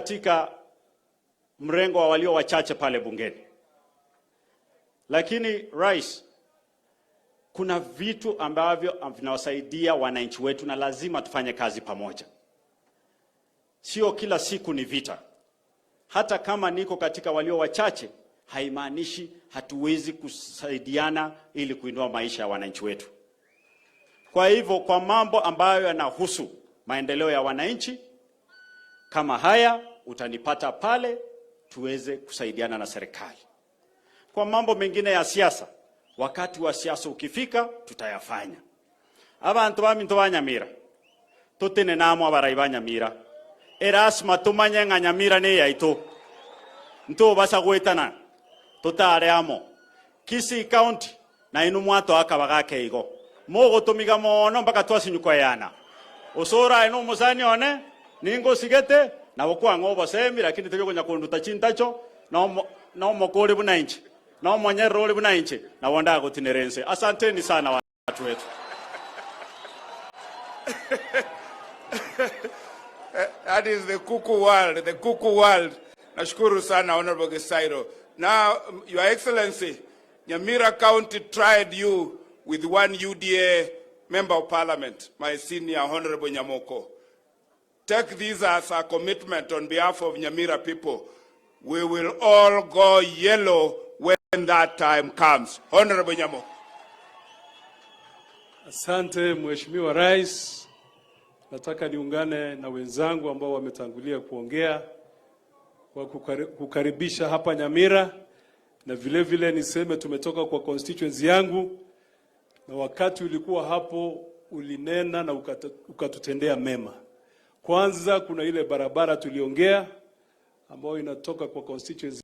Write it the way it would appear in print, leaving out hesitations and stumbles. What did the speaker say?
katika mrengo wa walio wachache pale bungeni, lakini Rais, kuna vitu ambavyo vinawasaidia wananchi wetu na lazima tufanye kazi pamoja. Sio kila siku ni vita. Hata kama niko katika walio wachache, haimaanishi hatuwezi kusaidiana ili kuinua maisha ya wananchi wetu. Kwa hivyo, kwa mambo ambayo yanahusu maendeleo ya wananchi kama haya, utanipata pale tuweze kusaidiana na serikali. Kwa mambo mengine ya siasa, wakati wa siasa ukifika, tutayafanya. Abantu baminto ba Nyamira, totene namo abarai ba Nyamira, erasima tumanye ng'a Nyamira ne yaito, ntobasa gwetana totare amo. Kisii County na inu mwato akaba gake igo mogotomiga mono mpaka twasinyukoyana usura inu musani one ningosigete nabo kwang'a obosemi, lakini teri kunduta chintacho no mokori buna inche no monyerere ori buna inche nabo ndagotinera ense. Asanteni sana watu wetu. That is the kuku world, the kuku world. Nashukuru sana, Honorable Gisairo. Now, Your Excellency, Nyamira County tried you with one UDA member of parliament, my senior Honorable Nyamoko. Take this as a commitment on behalf of Nyamira people. We will all go yellow when that time comes. Honorable Nyamoko. Asante, Mheshimiwa Rais. Nataka niungane na wenzangu ambao wametangulia kuongea kwa kukaribisha hapa Nyamira, na vile vile niseme tumetoka kwa constituency yangu, na wakati ulikuwa hapo ulinena na ukatutendea mema. Kwanza kuna ile barabara tuliongea ambayo inatoka kwa constituency